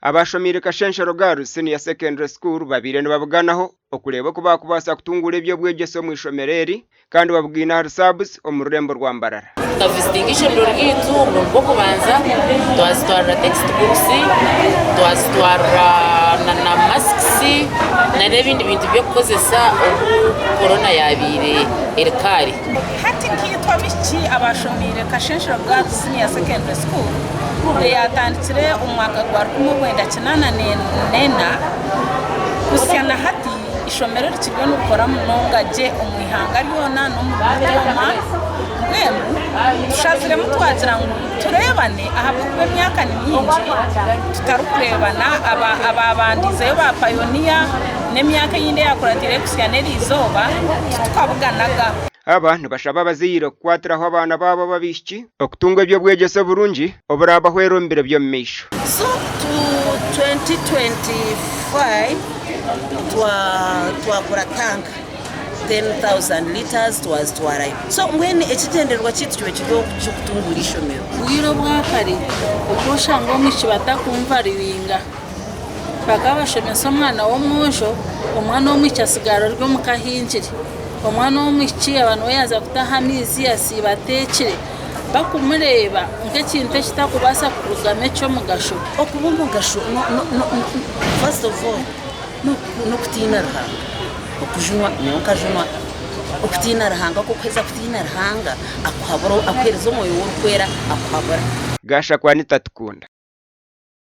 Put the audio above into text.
Abashomiire Kashenshero Girls Senior Secondary School babaire nibabuganaho okureeba oku baakubaasa kutunguura eby'obwegyese omu ishomero eri kandi babugaine ahari SABS omu rurembo rwa Mbarara. Tukavizitinga eishomero ryaitu omurundi gw'okubanza, twazitwarira text books, twazitwarira na masks n'ebindi bintu by'okukozesa obu korona yaabaire eri kaari. Hati nkaitwe abaishiki abaashomiire Kashenshero Girls Senior Secondary School eyaatandikire omu mwaka gwa 1984 kuhitsya na hati, eishomero rikiriyo nirikora munonga gye omu ihanga ryona n'omu Bitooma. Mbwenu tushaziremu twagira ngu tureebane ahabw'okuba emyaka ni mingi tutarikureebana. Abaabandiizeyo ba payoniya n'emyaka eyindi eyakuratiireyo kuhitsya n'eri izooba titukabuganaga. Aba nibashaba abazaire kukwatiraho abaana baabo ab'abaishiki okutunga eby'obwegyese burungi oburaabahwere omu biro by'omu maisho. So to 2025 twagura tank 10,000 litres twazitwarayo. So mbwenu ekigyendererwa kyaitu kiba kiri eky'okutunguura eishomero. Obwire obwa kare okaba oshanga omwishiki batakumvaluinga. Bakaba bashomesa omwana w'omwojo, omwana w'omwishiki atsigara ari omuka ahingire. Omwana w'omwishiki yaaba niwe yaaza kutaha amaizi asiiba ateekire, bakumureeba nk'ekintu ekitakubaasa kurugamu eky'omugasho. Okuba omugasho first of all n'okutiina Ruhanga, okujunwa nyowe nkajunwa okutiina Ruhanga ku orikuheza kutiina Ruhanga akuhabura akuheereza omwoyo we orikwera akuhabura. Gashakwa Anita Tukunda.